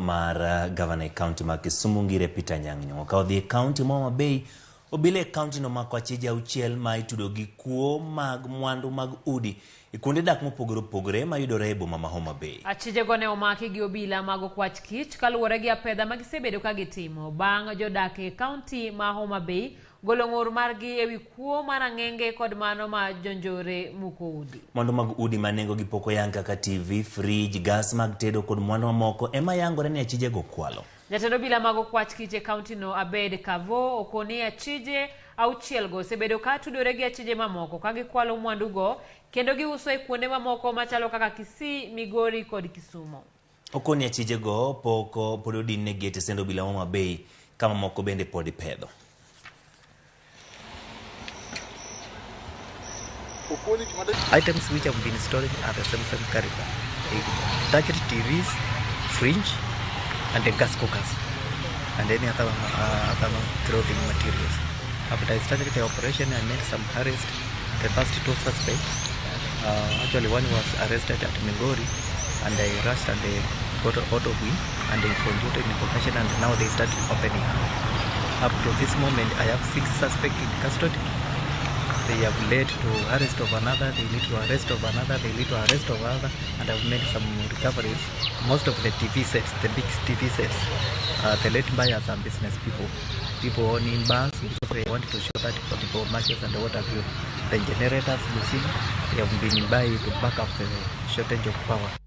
mar gavana e kaunti ma Kisumu Ngire Peter Anyang' Nyong'o. Ka odhi e kaunti ma Homa Bay, obila e kaunti no omako achije auchiel ma itudo gi kuo mag mwandu mag udi e kuonde dak mopogore opogore mayudore e boma ma Homa Bay. Achijego ne omaki gi obila mag okwach kich kaluwore gi apedha ma gisebedo ka gitimo bang' jodak e kaunti ma Homa Bay golo ng'ur margi ewi kuo mar ang'enge kod mano ma jonjore muko udi. Mwandu mag udi ma nengogi pok oyang kaka TV, frij, gas mag tedo kod mwandu mamoko ema yangore ni achijego kwalo. Jatend obila mag okwach kich e kauntino Abed Kavo okoni achije auchielgo osebedo ka tudore gi achije mamoko ka gikwalo mwandugo kendo giuso e kuonde mamoko machalo kaka Kisii, Migori kod Kisumo. Okoni achijego pok pod odin negi e tesend obila ma Homa Bay ka mamoko bende pod ipedho. Items which have been stolen are the same caliber. Touched TVs, fridge, and the gas cookers, and any other clothing materials. After I started the operation, I made some arrest. The first two suspects, actually one was arrested at Migori, and I rushed and they got out of him, and they produced information, and now they started opening up. Up to this moment, I have 6 suspects in custody. They have led to arrest of another, they lead to arrest of another, they lead to arrest of another, and I've made some recoveries. Most of the TV sets, the big TV sets, the late buyers are business people, people owning bars, because they want to show that for the matches and what have you. The generators, you see, they have been buying to back up the shortage of power.